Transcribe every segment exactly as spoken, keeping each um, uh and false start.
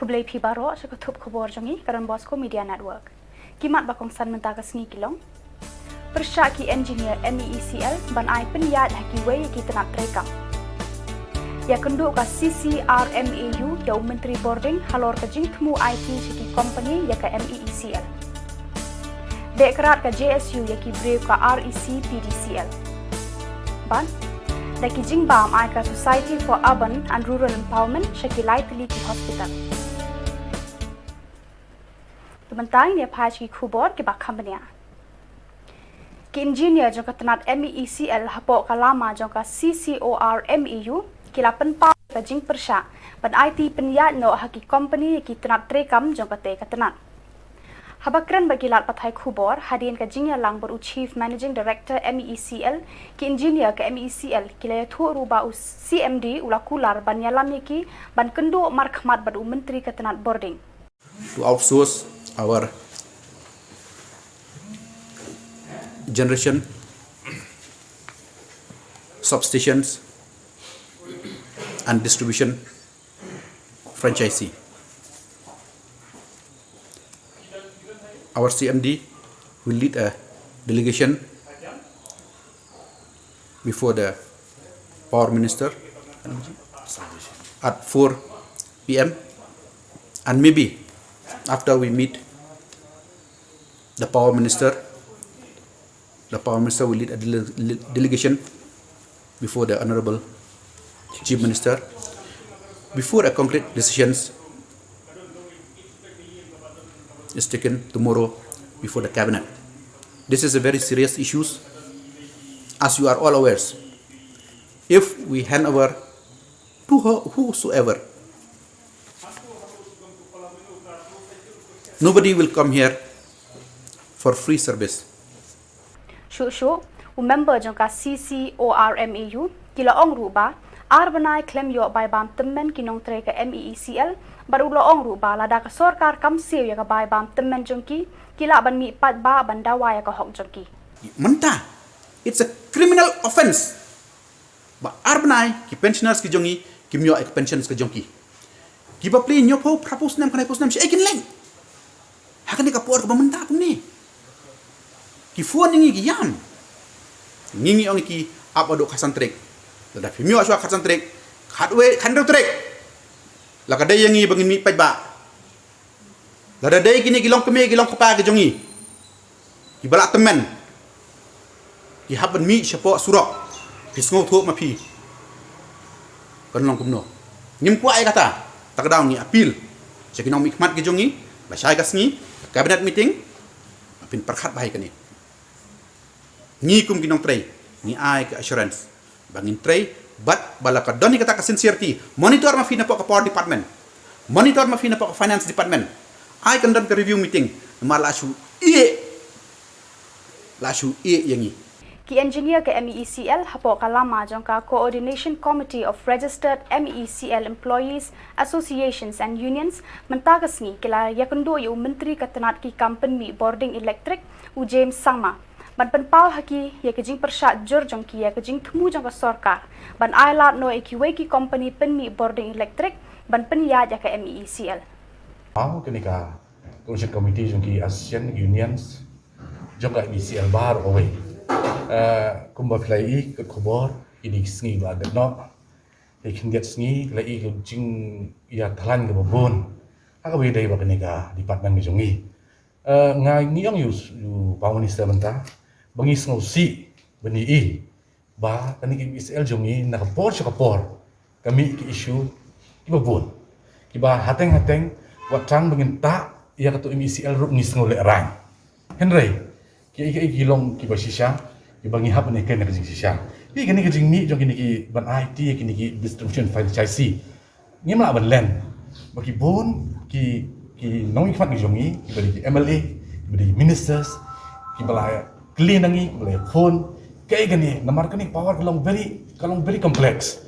Khublei phi baroh sha ka thup khubor jong ngi ka Don Bosco Media Network. Ki mat ba kongsan mynta ka sngi ki long: Pyrshah ki engineer M E E C L ban ai pynïaid ha kiwei ki tnat treikam. Ïakynduh ka C C R M A U ïa u Myntri Bording halor ka jingthmu aiti sha ki company ïa ka M E E C L. Beh krad ka J S U ïa ki briew ka R E C P D C L. Bad da ki jingbam ai ka Society for Urban and Rural Empowerment sha ki lai tylli ki hospital. Te mynta ngin ïa phai sha ki khubor kiba kham bniah. Ki engineer jong ka tnat M E E C L hapoh ka lama jong ka C C O R M A U ki la pynpaw ka jingpyrshah ban aiti pynïaid noh ha ki company ïa ki tnat treikam jong kata ka tnat. Haba kren bad ki lad pathai khubor hadien ka jingïalang bad u Chief Managing Director M E E C L, ki engineer ka M E E C L ki la ïathuh ruh ba u C M D u la kular ban ïalam ïa ki ban kynduh markhmat bad u Myntri ka tnat Bording. To outsource our generation, substations, and distribution franchisee. Our C M D will lead a delegation before the Power Minister at four P M, and maybe after we meet the Power Minister, the Power Minister will lead a dele- delegation before the Honorable Chief Minister before a concrete decisions is taken tomorrow before the Cabinet. This is a very serious issue, as you are all aware. If we hand over to whosoever, nobody will come here for free service. Shuh shuh, u member jong ka C C O R M A U ki la ong ruh ba ar bnai khlem ïoh bai bam tymmen ki nongtrei ka M E E C L, bad u la ong ruh ba lada ka sorkar kam siew ïa ka bai bam tymmen jong ki, ki lah ban mih paidbah ban dawa ïa ka hok jong ki. Mynta, it's a criminal offence ba ar bnai ki pensioners ki jong ngi kim ïoh ïa ka pensions ka jong ki. Kiba plie hynñiewphew, phraphew snem, khyndai phew snem, shaei kin leit? Ha kane ka por kaba mynta kumne. Ki phone ïa ngi ki ïam. Ngi ngi ong ïa ki ap haduh khatsan tarik. Lada phim ïoh shuwa khatsan tarik, khatwei, khathynriew tarik, la ka dei ïa ngi ba ngin mih paidbah. Lada dei kine ki longkmie ki longkpa ki jong ngi kiba lah tymmen, ki hap ban mih shapoh surok. Phi sngewthuh ma phi? Kan long kumno? Ngim kwah ïa kata. Ta ka daw ngi appeal sha ki nongmihkhmat ki jong ngi ba shai ka sngi ka cabinet meeting, ba phin pyrkhat bha ïa kane. Ngi kum ki nongtrei ngi ai ka assurance ba ngin trei bad ba la ka don ïa kata ka sincerity. Monitor ma phi napoh ka Power Department, monitor ma phi napoh ka Finance Department. Ai kan don ka review meeting, namar la shu ïeh, la shu ïeh ïa ngi. Ki engineer ka M E E C L hapoh ka lama jong ka Coordination Committee of Registered M E E C L Employees Associations and Unions mynta ka sngi ki la ïakynduh ïa u Myntri ka tnat ki kam pynmih bording elektrik, u James Sangma, ban pynpaw ha ki ïa ka jingpyrshah jur jong ki ïa ka jingthmu jong ka sorkar ban ai lad noh ïa kiwei ki company pynmih bording elektrik ban pynïaid ïa ka M E E C L. Wow, kane ka Coordination Committee jong ki association, unions jong ka M E E C L baroh kawei. Eh, kumba phi la ïohi ka khubor, kine ki sngi ba dep noh, ki khyndiat sngi ki la ïohi ka jingïathalan kaba bun ha kaba ïadei bad kane ka department ka jong ngi. Eh, nga ngi ong ïa u Power Minister mynta ba ngi sngewsih ba ngi ïohi ba kane ka M E E C L jong ngi na ka por sha ka por ka mih ki issue kiba bun, kiba hateng hateng wat tang ba ngin tah ïa katu M E E C L ruh ngi sngew lehraiñ. Hynrei kiei kiei ki long kiba shisha kiba ngi hap ban ïakren ïa ka jingshisha. Ki kane ka jingmih jong kine ki ban aiti ïa kine ki distribution franchise, ngim lah ban len ba ki bun ki, ki nongmihkhmat ki jong ngi, kiba dei ki M L A, kiba dei ki ministers, kiba la kylli na ngi, kiba la phone, kaei kane, namar kane ka power ka long very, ka long very complex.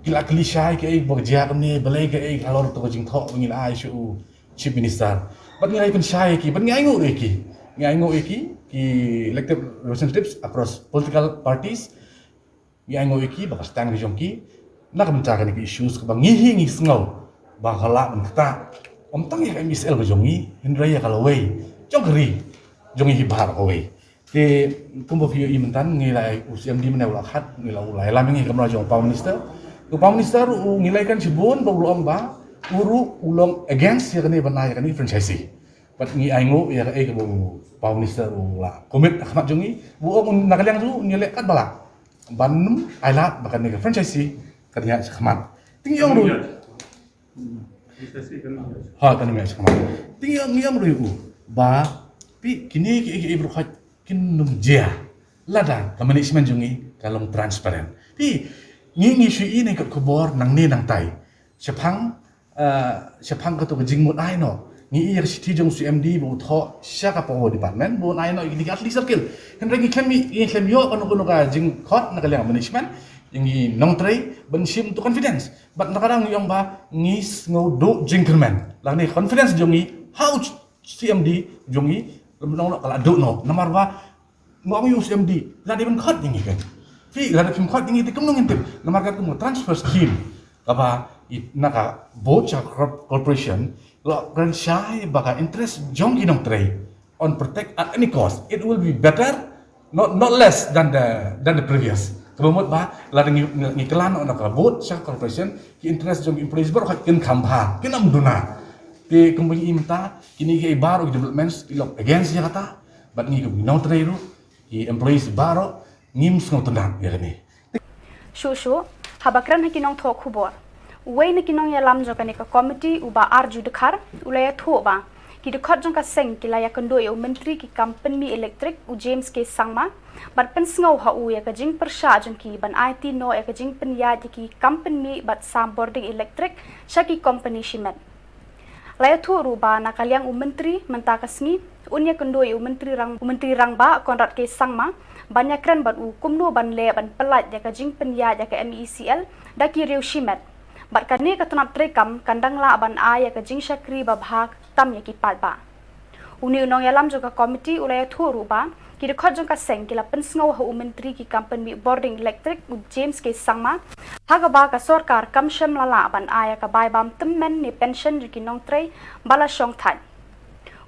Ki la kylli shai kaei ba ka jia kumne, balei kaei halor katu ka jingthoh ba ngi la ai sha u Chief Minister. Bad ngi la pynshai ïa ki, bad ngi ainguh ïa ki. Ngi ainguh ïa ki, ki elected representatives across political parties. Ngi ainguh ïa ki ba ka stand ka jong ki na ka bynta kane ka issues kaba ngi hi ngi sngew ba ka lah ban ktah Ym tang ïa ka M E C L ka jong ngi, hynrei ïa ka lawei jong ka ri jong ngi hi baroh kawei. Te kumba phi ïohi mynta ngi la, u C M D mynne u la khat, ngi la, u la ïalam ïa ngi ha kamra jong u Power Minister. U Power Minister u ngi la ïakren shibun ba u la ong ba u ruh u long against ïa kane ban ai ïa kane franchise. Bad ngi ainguh ïa kaei kaba u Power Minister u la commit ha khmat jong ngi. U ong na ka liang jong u un ïaleh katba lah ban ym ailad ba kane ka franchise kan ïaid shakhmat. Te ngi ong ruh, ha, kan ym ïaid shakhmat. Te ngi ong, ngi ong ruh ïa u ba, phi, kine kiei kiei baroh kin ym jia lada ka management jong ngi ka long transparent. Phi, ngi, ngi shu ïohi na ki kot khubor nangne nangtai. Shaphang, eh, shaphang kato ka jingmut ai noh, ngi ïohi ïa ka shithi jong u C M D ba u thoh sha ka Power Department ba un ai noh ïa kine ki artylli circle. Hynrei ngi khlem, ngi khlem ïoh kano kano ka jingkhot na ka liang management ïa ngi nongtrei ban shim to confidence. Bad na ka daw ngi ong ba ngi sngew duh jingkyrmen lane confidence jong ngi ha u C M D jong ngi, lem nong ka la duh noh. Namar ba nga ong ïa u C M D, la dei ban khot ïa ngi kan. Phi, lada phim khot ïa ngi te kumno ngin tip? Namar ka kum ka transfer scheme kaba i na ka board sha corp-, corporation, la kren shai ba ka interest jong ki nongtrei un protect at any cost. It will be better, not, not less than the, than the previous. Kaba mut ba lada ngi, ngi, ngi kylla noh na ka board sha corporation, ki interest jong ki employees baroh kin kham bha, kin ym duna. Te kumba ngi ïohi mynta kine kiei baroh ki developments ki long against ïa kata. Bad ngi kum ki nongtrei ruh, ki employees baroh, ngim sngewtynnat ïa kane. Shuh shuh, haba kren ha ki nongthoh khubor, uwei na ki nongïalam jong kane ka komiti, u Bah Arju Dkhar, u la ïathuh ba ki dkhot jong ka seng ki la ïakynduh ïa u Myntri ki kam pynmih elektrik, u James K Sangma, bad pynsngew ha u ïa ka jingpyrshah jong ki ban aiti noh ïa ka jingpynïaid ïa ki kam pynmih bad sam bording elektrik sha ki kompani shimet. La ïathuh ruh ba na ka liang u Myntri mynta ka sngi un ïakynduh ïa u Myntri Rang-, u Myntri Rangbah Conrad K Sangma ban ïakren bad u kumno ban leh ban pyllait ïa ka jingpynïaid ïa ka M E E C L da ki riew shimet. Bad kane ka tnat treikam kan dang lah ban ai ïa ka jingshakri babha tam ïa ki paidbah. Une u nongïalam jong ka komiti u la ïathuh ruh ba ki dkhot jong ka seng ki la pynsngew ha u Myntri ki kam pynmih bording elektrik, u James K Sangma, ha kaba ka sorkar kam shym la lah ban ai ïa ka bai bam tymmen ne pension jong ki nongtrei ba la shong thait.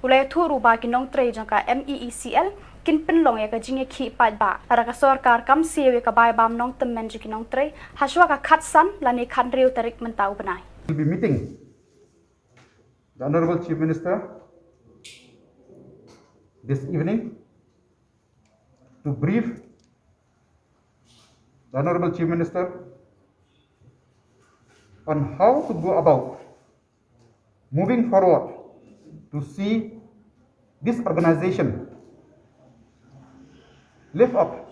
U la ïathuh ruh ba ki nongtrei jong ka M E E C L kin pynlong ïa ka jingïakhih paidbah lada ka sorkar kam siew ïa ka bai bam nongtymmen jong ki nongtrei ha shuwa ka khatsan lane khathynriew tarik mynta u bnai. We'll be meeting the Honorable Chief Minister this evening to brief the Honorable Chief Minister on how to go about moving forward to see this organization live up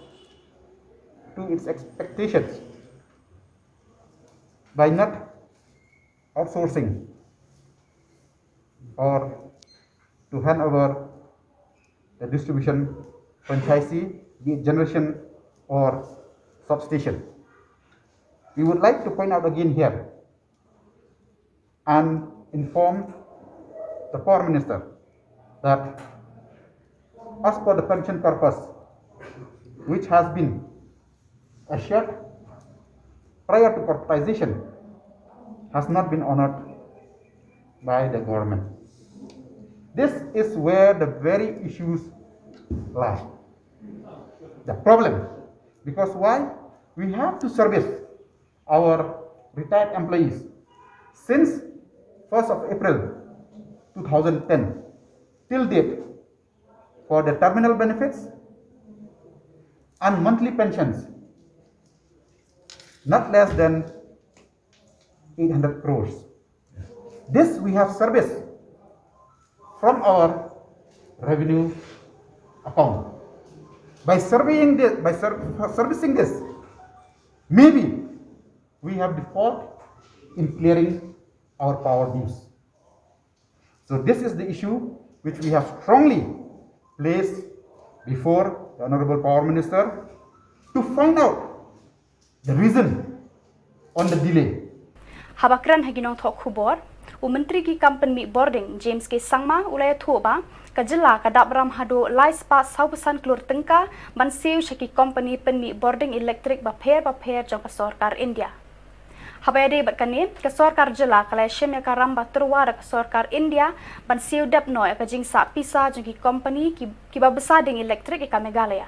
to its expectations by not outsourcing or to hand over the distribution franchisee, be it generation or substation. We would like to point out again here and inform the Power Minister that as per the pension purpose which has been assured prior to corporatization has not been honored by the government. This is where the very issues lie. The problem, because why? We have to service our retired employees since first of April two thousand ten till date for the terminal benefits and monthly pensions not less than eight hundred crores. This we have serviced from our revenue account. By surveying this, by ser-, servicing this, maybe we have default in clearing our power dues. So this is the issue which we have strongly placed before the Honorable Power Minister to find out the reason on the delay. Haba kren ha ki nongthoh khubor, u Myntri ki kam pynmih bording James K Sangma u la ïathuh ba ka jylla ka dap ram haduh lai spah saw phew san klur tyngka ban siew sha ki kompani pynmih bording elektrik bapher bapher jong ka sorkar India. Haba ïadei bad kane, ka sorkar jylla ka la shem ïa ka ram ba tyrwa da ka sorkar India ban siew dep noh ïa ka jingsah pisa jong ki kompani ki, kiba bsa ding elektrik ïa ka Meghalaya.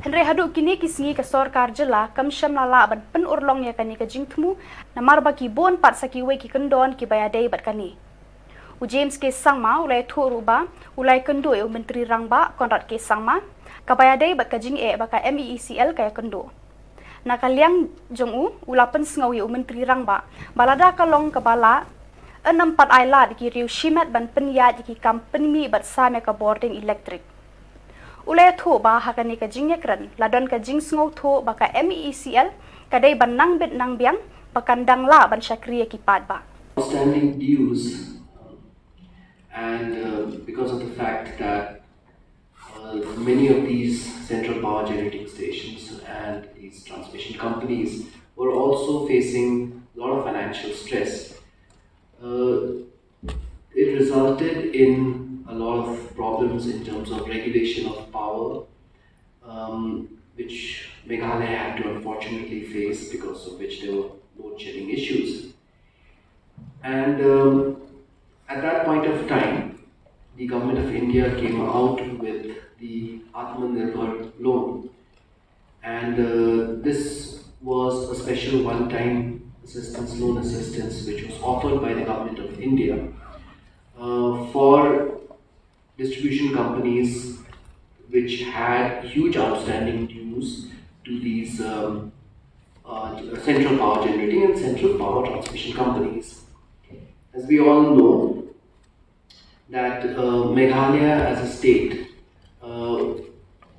Hynrei haduh kine ki sngi ka sorkar jylla kam shym la lah ban pynurlong ïa kane ka jingthmu, namar ba ki bun pat sa kiwei ki kyndon kiba ïadei bad kane. U James K Sangma u la ïathuh ruh ba u la ïakynduh ïa u Myntri Rangbah Conrad K Sangma, kaba ïadei bad ka jingeh ba ka M E E C L ka ïakynduh. Na ka liang jong u, u la pynsngew ïa u Myntri Rangbah ba lada ka long kaba lah, yn ym pat ailad ïa ki riew shimet ban pynïaid ïa ki kam pynmih bad sam ïa ka bording elektrik. U la ïathuh ba ha kane ka jingïakren la don ka jingsngewthuh ba ka M E E C L ka dei ban nang bit nang biang ba kan dang lah ban shakri ïa ki paidbah. Outstanding dues, and uh, because of the fact that uh, many of these central power generating stations and these transmission companies were also facing a lot of financial stress, uh, it resulted in a lot of problems in terms of regulation of power, um, which Meghalaya had to unfortunately face, because of which there were load shedding issues. And um, at that point of time, the government of India came out with the Atmanirbhar loan. And uh, this was a special one time assistance, loan assistance, which was offered by the government of India uh, for distribution companies which had huge outstanding dues to these um, uh, central power generating and central power transmission companies. As we all know, that uh, Meghalaya as a state uh,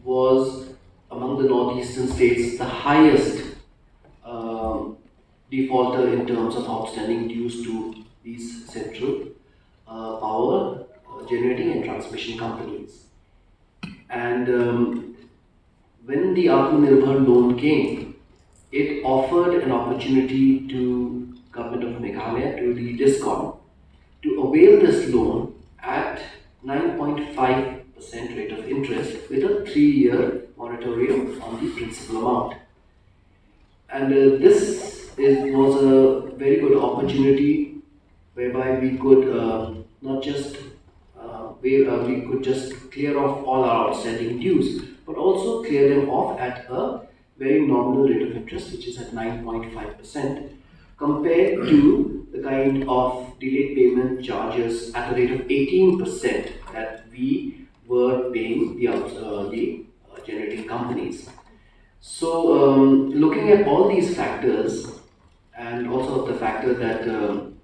was among the northeastern states the highest uh, defaulter in terms of outstanding dues to these central uh, power uh, generating and transmission companies. And um, when the Atmanirbhar loan came, it offered an opportunity to Government of Meghalaya, to the DISCOM, to avail this loan at nine point five percent rate of interest with a three-year moratorium on the principal amount. And uh, this is, was a very good opportunity whereby we could uh, not just uh, we, uh, we could just clear off all our outstanding dues, but also clear them off at a very nominal rate of interest, which is at nine point five percent, compared to the kind of delayed payment charges at a rate of eighteen percent that we were paying the, uh, the uh, generating companies. So, um, looking at all these factors, and also the factor that um,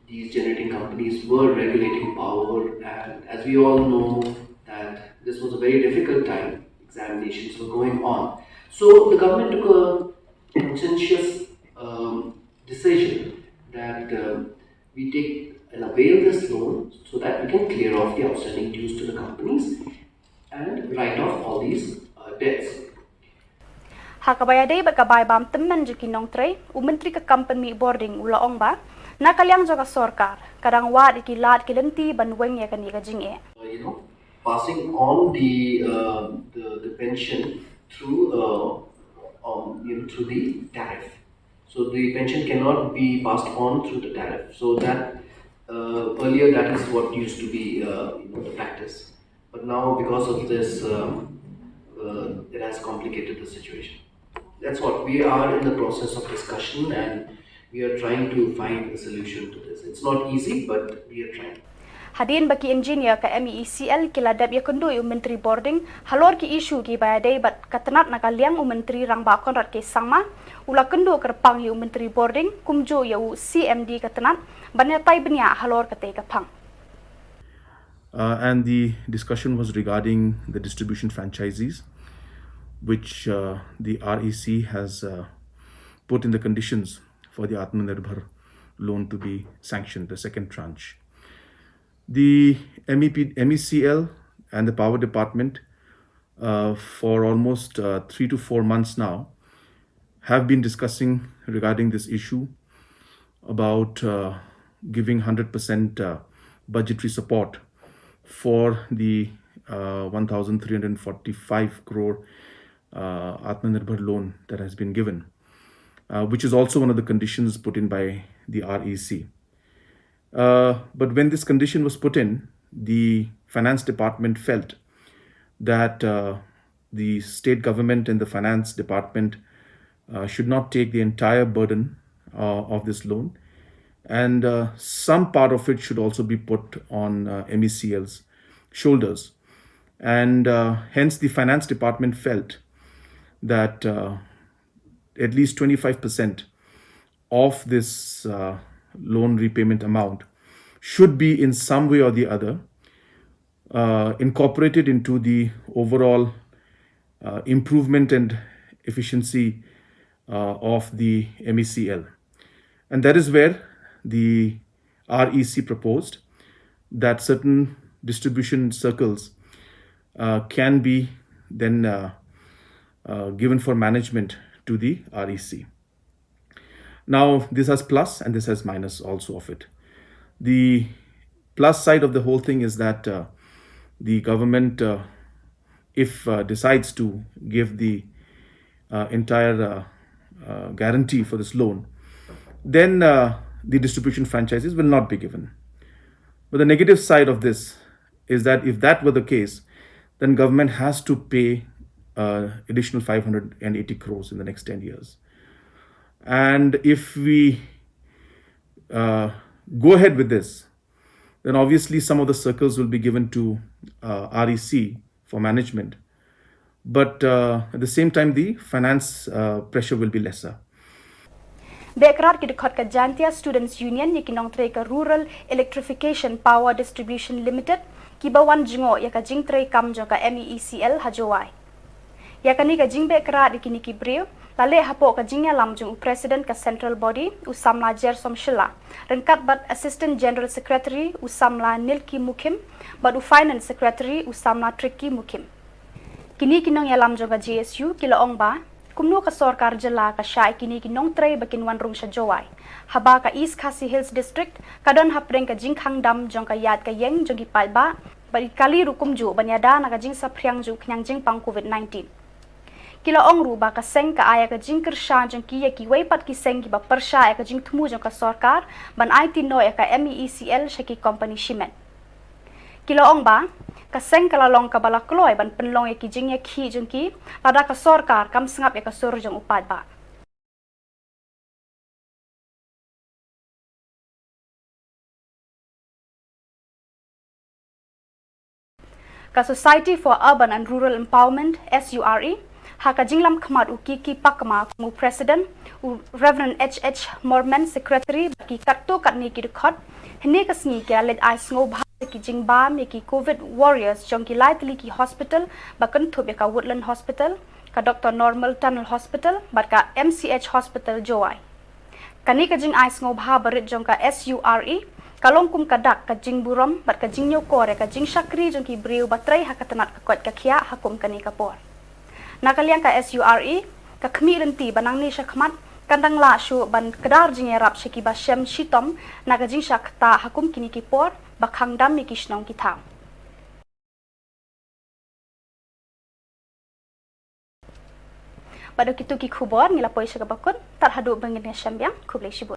these generating companies were regulating power, and as we all know that this was a very difficult time, examinations were going on. So the government took a conscientious um, decision that um, we take and avail this loan so that we can clear off the outstanding dues to the companies and write off all these uh, debts. Ha kaba ïadei bad ka bai bam tymmen jong ki nongtrei, u Myntri ka kam pynmih bording u la ong ba na ka liang jong ka sorkar ka dang wad ïa ki lad ki lynti ban weng ïa kane ka jingeh. Uh, you know, passing on the, uh, the the pension through uh, um, you know, through the tariff. So the pension cannot be passed on through the tariff. So that uh, earlier that is what used to be uh, you know, the practice. But now, because of this, um, uh, it has complicated the situation. That's what we are in the process of discussion, and we are trying to find a solution to this. It's not easy, but we are trying. Hadien ba ki engineer ka M E E C L ki la dep ïakynduh ïa u Myntri Bording halor ki issue kiba ïadei bad ka tnat, na ka liang u Myntri Rangbah Conrad K Sangma u la kynduh kyrpang ïa u Myntri Bording kumjuh ïa u C M D ka tnat ban ïatai bniah halor katei ka phang. Uh, and the discussion was regarding the distribution franchisees, which uh, the R E C has uh, put in the conditions for the Atmanirbhar loan to be sanctioned, the second tranche. The M E P, M E C L and the power department uh, for almost uh, three to four months now have been discussing regarding this issue about uh, giving one hundred percent uh, budgetary support for the uh, one thousand three hundred forty-five crore uh, Atmanirbhar loan that has been given. uh, which is also one of the conditions put in by the R E C. Uh, but when this condition was put in, the finance department felt that uh, the state government and the finance department uh, should not take the entire burden uh, of this loan, and uh, some part of it should also be put on uh, M E C L's shoulders. And uh, hence, the finance department felt that uh, at least twenty-five percent of this uh, loan repayment amount should be, in some way or the other, uh, incorporated into the overall uh, improvement and efficiency uh, of the M E C L. And that is where the R E C proposed that certain distribution circles uh, can be then uh, uh, given for management to the R E C. Now, this has plus and this has minus also of it. The plus side of the whole thing is that uh, the government, uh, if uh, decides to give the uh, entire uh, uh, guarantee for this loan, then uh, the distribution franchises will not be given. But the negative side of this is that if that were the case, then government has to pay uh, additional five hundred eighty crores in the next ten years. And if we uh, go ahead with this, then obviously some of the circles will be given to uh, R E C for management. But uh, at the same time, the finance uh, pressure will be lesser. Beh krad ki dkhot ka Jaintia Students Union ïa ki nongtrei ka Rural Electrification Power Distribution Limited kiba wan jngoh ïa ka jingtrei kam jong ka M E E C L ha Jowai. Ïa kane ka jingbeh krad ïa kine ki briew la leh hapoh ka jingïalam jong u President ka Central Body u Samla Jersom Shylla ryngkat bad Assistant General Secretary u Samla Nilki Mukhim bad u Finance Secretary u Samla Tricky Mukhim. Kine ki nongïalam jong ka J S U ki la ong ba kumno ka sorkar jylla ka shah ïa kine ki nongtrei ba kin wan rung sha Jowai, haba ka East Khasi Hills District ka don hapdeng ka jingkhang dam jong ka ïaid ka ïeng jong ki paidbah bad ki kali ruh kumjuh ban ïada na ka jingsaphriang jong u khñiang jingpang Covid nineteen. Ki la ong ruh ba ka seng ka ai ïa ka jingkyrshan jong ki ïa kiwei pat ki seng kiba pyrshah ïa ka jingthmu jong ka sorkar ban aiti noh ïa ka M E E C L sha ki kompani shimet. Ki la ong ba ka seng ka la long kaba la kloi ban pynlong ïa ki jingïakhih jong ki lada ka sorkar kam sngap ïa ka sur jong u paidbah. Ka Society for Urban and Rural Empowerment, S U R E, ha ka jinglam khmat u Kiki Pakma kum u President, u Reverend H H Morman, Secretary, bad ki katto katne ki dkhot, hynne ka sngi ki la leit ai sngewbha ïa ki jingbam ïa ki Covid Warriors jong ki lai tylli ki hospital ba kynthup ïa ka Woodland Hospital, ka Doctor Normal Tunnel Hospital bad ka M C H Hospital Jowai. Kane ka jingai sngewbha barit jong ka S U R E ka long kum ka dak ka jingburom bad ka jingñiewkor ïa ka jingshakri jong ki briew ba trei ha ka tnat ka koit ka khiah ha kum kane ka por. Na ka liang ka S U R E, ka khmih lynti ba nangne shakhmat kan dang lah shuh ban kdar jingïarap sha kiba shem shitom na ka jingshah ktah ha kum kine ki por ba khang dam ïa ki shnong ki thaw. Bad da kito ki khubor ngi la poi sha kaba kut, tad haduh ba ngin ïashem biang, khublei shibun.